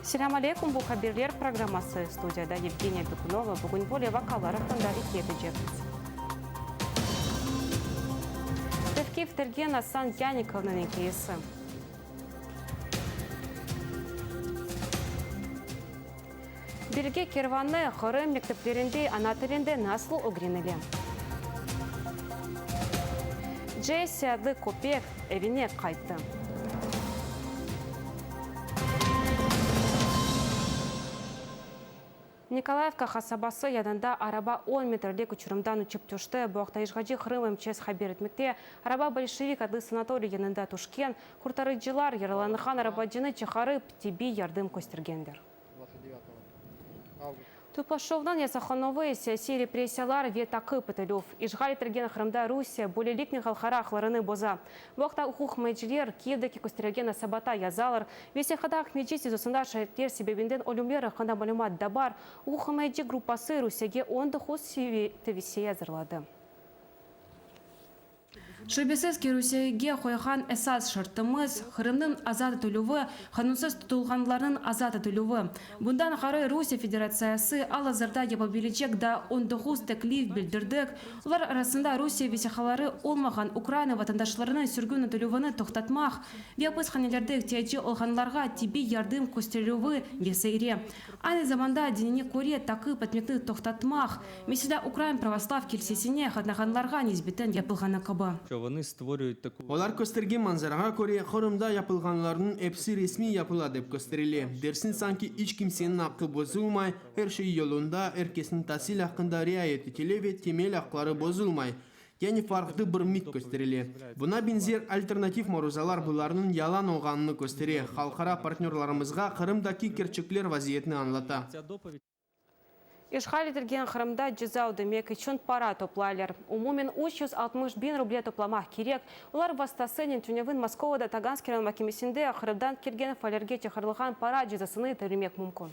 Selâm aleykum, bu Haberler programması, studiyada Yevgeniya Bekunova. Bugün böyle vaqalar aqqında ikâye etecekmiz. Tevqif etilgen Asan Yanikovnıñ ikâyesi. Bilgi kervanı, Qırım mekteplerinde ana tilinde nasıl ögrenile? Jessi adlı köpek evine qayttı. Nikolayevka qasabası yanında araba on metrlik uçurımdan uçıp tüşti. Bu aqta işğalci Qırım MÇS haber etmekte. Araba Bolşevik adlı sanatoriy yanında tüşken. Qurtarıcılar yaralanğan arabacını çıqarıp, tibbiy yardım köstergenler. Toplaşuvnıñ yasaqlanuvı, siyasiy repressiyalar ve taqip etilüv. İşğal etilgen Qırımda Rusiye böyleliknen halqara aqlarını boza. Bu aqta uquqmayıcılar Kiyevdeki kösterilgen esabata yazalar. Vesiqada Aqmescit SİZOsında şaitler sebebinden ölümler aqqında malümat da bar. Uquqmayıcı gruppası Rusiyege 19 tevsiye azırladı. Şübesiz ki, Rusiyege qoyğan esas şartımız, Qırımnıñ azat etilüvi, qanunsız tutulğanlarnıñ azat etilüvi. Bundan ğayrı, Rusiye Federatsiyası al-azırda yapabilecek daa 19 teklif bildirdik, olar arasında Rusiye vesiqaları olmağan Ukraina vatandaşlarınıñ sürgün etilüvini toqtatmaq ve apishanelerde ihtiyacı olğanlarğa tibbiy yardım kösterilüvi ve saire. Aynı zamanda dinine köre taqip etmekni toqtatmaq, meselâ, Ukrain pravoslav kilsesine qatnağanlarğa nisbeten yapılğanı kibi. Olar köstergen manzarağa köre, Qırımda yapılğanlarnıñ episi resmiy yapıla dep kösterile. Dersiñ sanki iç kimseniñ aqqı bozulmay, er şey yolunda, er kesniñ tasil aqqında riayet etile ve temel aqları bozulmay. Yani farqlı bir mit kösterile. Buna beñzer alternativ maruzalar bularnıñ yalan olğanını köstere, halqara partnörlarımızğa Qırımdaki kerçekler vaziyetni añlata. İşğal etilgen Qırımda ceza ödemek içün para toplaylar. Umumen 360 biñ ruble toplamaq kerek. Olar vastasınen tünevin Moskovada Taganskiy rayon makemesinde Qırımdan kelgen faallerge çıqarılğan para cezasını tölemek mümkün.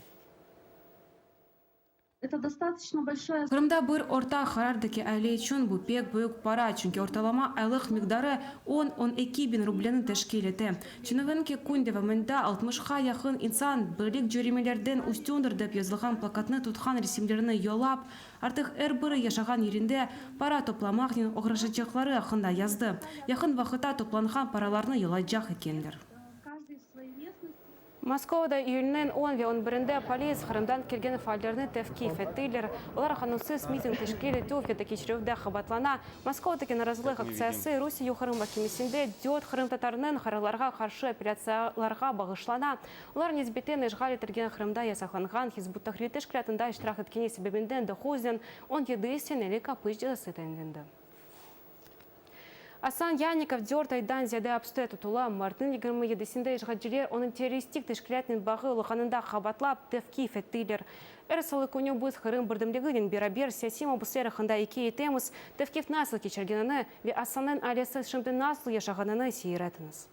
Qırımda bir orta qarardaki aile içün bu pek büyük para, çünki ortalama aylıq miqdarı on, on eki biñ rubleni teşkil ete. Tünevinki kün devamında altmışqa yaqın insan Birlik cöremelerden üstündir dep yazılğan plakatnı tutqan resimlerini yollap, artıq er biri yaşağan yerinde para toplamaqnen oğraşacaqları aqqında yazdı. Yaqın vaqıtta toplanğan paralarnı yollaycaq ekenler. Moskovada iyülniñ on ve on birinde polis Qırımdan kelgen faallerni tevqif ettiler. Olar qanunsız miting teşkil etüv ya da keçirüvde qabaatlana. Moskovadaki narazılıq aktsiyası Rusiye Yuqarı mahkemesinde dört qırımtatarnıñ qararlarğa qarşı apellâtsiyalarğa bağışlana. Olar nisbeten işğal etilgen Qırımda yasaqlanğan Hizb ut-Tahrir teşkilâtında iştirak etkeni sebebinden doquznen 17 senelik apis cezası tayinlendi. Asan Yanikov dört aydan ziyade apste tutula. Martnıñ 27-sinde işğalciler onı terroristik teşkilâtnen bağı olğanında qabaatlap, tevqif ettiler. Er salı künü biz Qırım birdemliginen beraber siyasiy mabüsler aqqında ikâye etemiz, tevqif nasıl keçirgenini ve Asannıñ ailesi şimdi nasıl yaşağanını seyir etiñiz.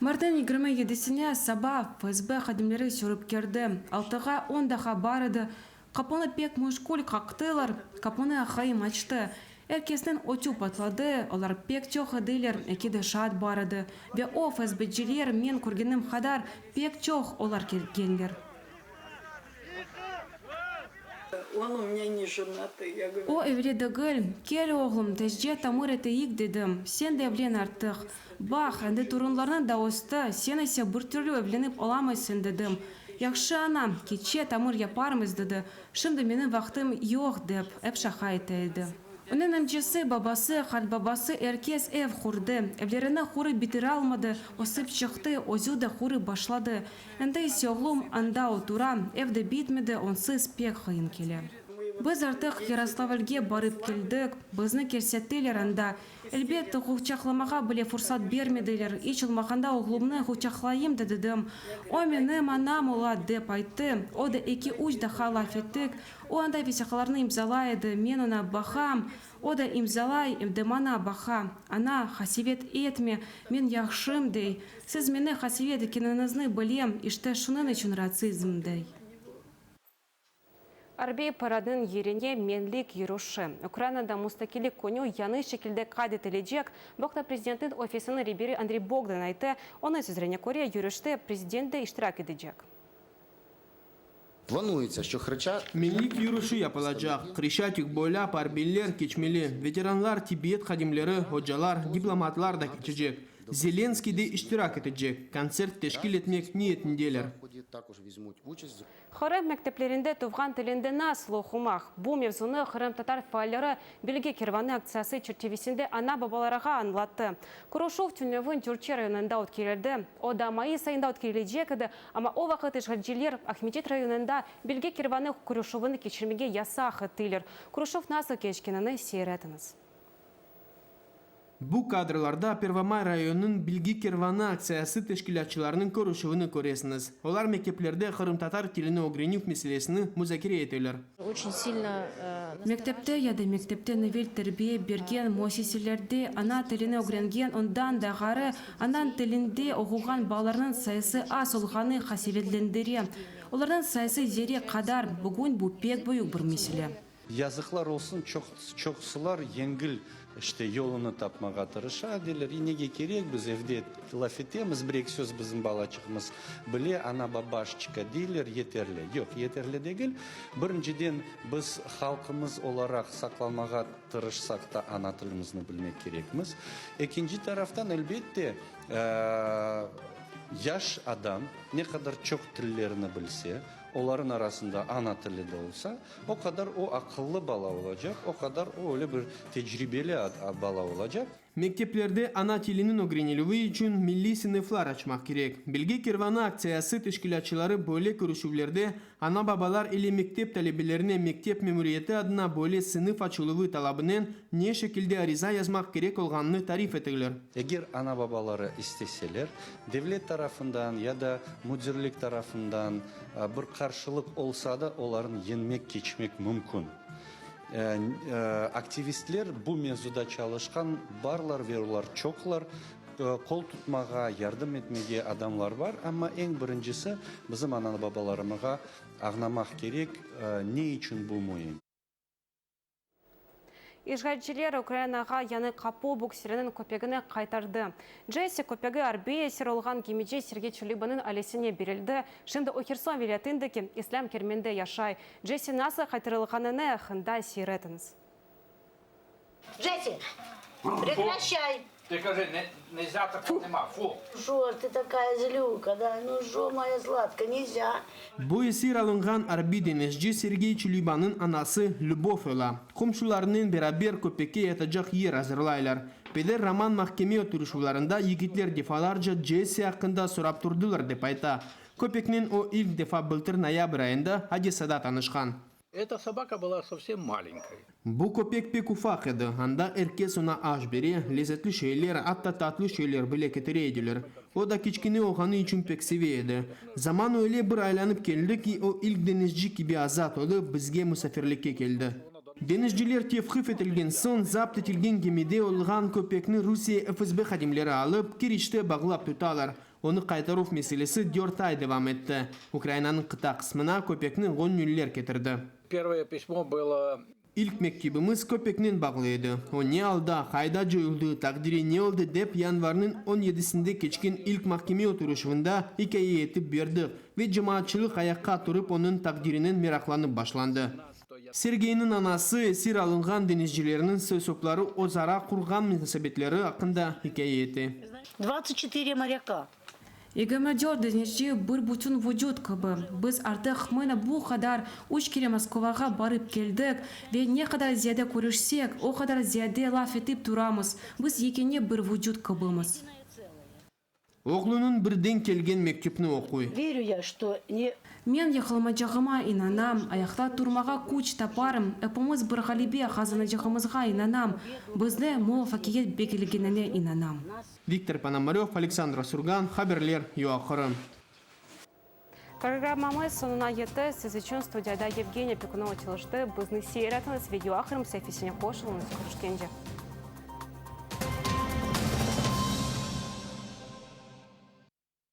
Martnıñ 27-sine saba FSB hadimleri sürip kirdi. Altığa on daha bar edi. Qapunı pek müşkül qaqtılar, qapunı aqayım açtı. Er kesniñ ötü patladı, olar pek çoq ediler, eki de şaat bar edi. Ve o, FSBciler, men körgenim qadar, pek çoq olar kelgenler. O evli degil. Kel, oğlum, tezce tamır eteyik, dedim. Sen de evlen artıq. Baq, endi torunlarnıñ da östi, sen ise bir türlü evlenip olamaysıñ, dedim. Yahşı, ana, keççe tamır yaparmız, dedi. Şimdi menim vaqtım yoq, dep, ep şaqa ete edi. Onıñ amcası, babası, qartbabası er kes ev qurdı. Evlerini qurıp bitiralmadı, ösip çıqtı, özü de qurıp başladı. Endi ise oğlum anda otura, ev de bitmedi, onsız pek qıyın kele. Biz artıq Yaroslavlge barıp keldik, bizni kirsettiler anda. Elbette, quçaqlamağa bile fursat bermediler, iç olmağanda oğlumnı quçaqlayım da dedim. O menim anam ola, dep ayttı. O da eki-üç daha laf ettik. O anda vesiqalarnı imzalay edi, men oña baqam, O da imzalay, em de maña baqa, Ana, qasevet etme, men yahşım, dey. Siz meni qasevet etkeniñizni bilem, işte şunıñ içün ratsızım, dey. Arbiy paradnıñ yerine Menlik yürüşi. Ukrainada Mustaqillik künü yañı şekilde qayd etilecek. Bu aqta Prezidentniñ ofisiniñ reberi Andriy Bogdan ayttı. Onıñ sözlerine köre, yürüşte prezident de iştirak etecek. Menlik yürüşi yapılacaq. Hreşçatik boylap arbiyler keçmeli, veteranlar, tibbiyet hadimleri, ocalar, diplomatlar da keçecek. Zelenskıy de iştirak etecek, kontsert teşkil etmek niyetindeler. Qırım mekteplerinde tuvğan tilinde nasıl oqumaq? Bu mevzunı qırımtatar faalleri Bilgi kervanı aktsiyası çerçivesinde ana-babalarğa añlattı. Körüşüv tünevin Cürçi rayonında ötkerildi. O da mayıs ayında ötkerilecek edi, amma o vaqıt işğalciler Aqmescit rayonında Bilgi kervanı körüşüvini keçirmege yasaq ettiler. Körüşüv nasıl keçkenini seyir etiñiz. Bu kadrlarda Pervomay rayonınıñ Bilgi kervanı aktsiyası teşkilâtçılarınıñ körüşüvini köresiñiz. Olar mekteplerde qırımtatar tilini ögrenüv meselesini muzakere eteler. Mektepte ya da mektepten evel terbiye bergen müessiselerde ana tilini ögrengen, ondan da ğayrı, ana tilinde oquğan balalarnıñ sayısı az olğanı qasevetlendire. Olarnıñ sayısı zerre qadar. Bugün bu pek büyük bir mesele. Yazıqlar olsun, çoq, çoqsular yengil, işte, yolunı tapmağa tırışa, deyler, e, nege kerek, biz evde laf etemiz, bir-eki söz bizim balaçığımız bile, ana-babaşçka deyler, yeterli. Yoq, yeterli degil. Birinciden, biz halqımız olaraq saqlanmağa tırışsaq da, ana tilimizni bilmek kerekmiz. Ekinci taraftan, elbette, yaş adam ne qadar çoq tillerini bilse, olarıñ arasında ana tili de olsa, O qadar o aqıllı bala olacaq, o qadar o öyle bir tecribeli bala olacaq. Mekteplerde ana tiliniñ ögrenilüvi içün milliy sınıflar açmaq kerek. Bilgi kervanı aktsiyası teşkilâtçıları böyle körüşüvlerde ana-babalar ile mektep talebelerine mektep memuriyeti adına böyle sınıf açıluvı talabınen ne şekilde ariza yazmaq kerek olğanını tarif eteler. Eger ana-babaları isteseler, devlet tarafından ya da müdirlik tarafından bir qarşılıq olsa da, olarnı yeñmek, keçmek mümkün. Aktivistler bu mevzuda çalışqan barlar ve olar çoqlar. Qol tutmağa, yardım etmege adamlar bar, amma eñ birincisi bizim ana-babalarımığa añlamaq kerek, ne içün bu müim. İşğalciler Ukrainağa Yañı Qapu bukseriniñ köpegini qaytardı. Jessi köpegi arbiy esir olğan gemici Sergey Çulibanıñ ailesine berildi. Şimdi o Herson vilâyetindeki İslâm Kermende yaşay. Jessi nasıl qaytarılğanını ğında seyir etiñiz. Jessi, prekraşçay! Ти кажи, не, нельзя такого нема, фу. Жор, ты такая злюка, да? Ну, жо, моя сладкая, нельзя. Bu esir alınğan arbiy deñizci Sergey Çulübanıñ anası Lübov ola. Qomşularınen beraber köpekke yatacaq yer azırlaylar. Peder Roman mahkeme oturışuvlarında yigitler defalarca Jessi aqqında sorap turdılar, dep ayta. Köpeknen o ilk defa bıltır noyabr ayında Odessada tanışqan. Eta sobaka была совсем malenkaya. Bu köpek pek ufaq edi, anda er kes oña aş bere, lezetli şeyler, atta tatlı şeyler bile ketire ediler. O da kiçkene olğanı içün pek seve edi. Zaman öyle bir aylanıp keldi ki, o ilk deñizci kibi azat olıp, bizge musafirlikke keldi. Deñizciler tevqif etilgen soñ, zapt etilgen gemide olğan köpekni Rusiye FSB hadimleri alıp, Keriçte bağlap tutalar. Onı qaytaruv meselesi dört ay devam etti. Ukrainanıñ qıta qısmına köpekni göñüller ketirdi. Pervoye pismo bylo. İlk mektübimiz köpeknen bağlı edi. O ne alda, qayda coyuldı, taqdiri ne oldı dep yanvarnıñ on yedisinde keçken ilk mahkeme oturışuvında ikâye etip berdik ve cemaatçılıq ayaqqa turıp onıñ taqdirinen meraqlanıp başlandı. Sergeyniñ anası esir alınğan deñizcilerniñ soy-sopları özara qurğan munasebetleri aqqında ikâye ete. 24 morâka. 24 deñizci bir bütün vucut kibi. Biz artıq mına bu qadar üç kere Moskvağa barıp keldik ve ne qadar ziyade körüşsek, o qadar ziyade laf etip turamız. Biz yekâne bir vucut kibimiz. Oğlunıñ birden kelgen mektüpni oquy. Verю ya, что ne. Men yıqılmacağıma inanam, ayaqta turmağa küç taparım, epimiz bir ğalebe qazanacağımızğa inanam, bizni muvafaqiyet beklegenine inanam. Viktor Ponomarev, Aleksandra Surgan, haberler, UA Qırım. Programmamız soñuna yetti. Siz içün studiyada Yevgeniya Pekunova çalıştı. Bizni seyir etiñiz ve UA Qırım saifesine qoşulıñız. Körüşkence.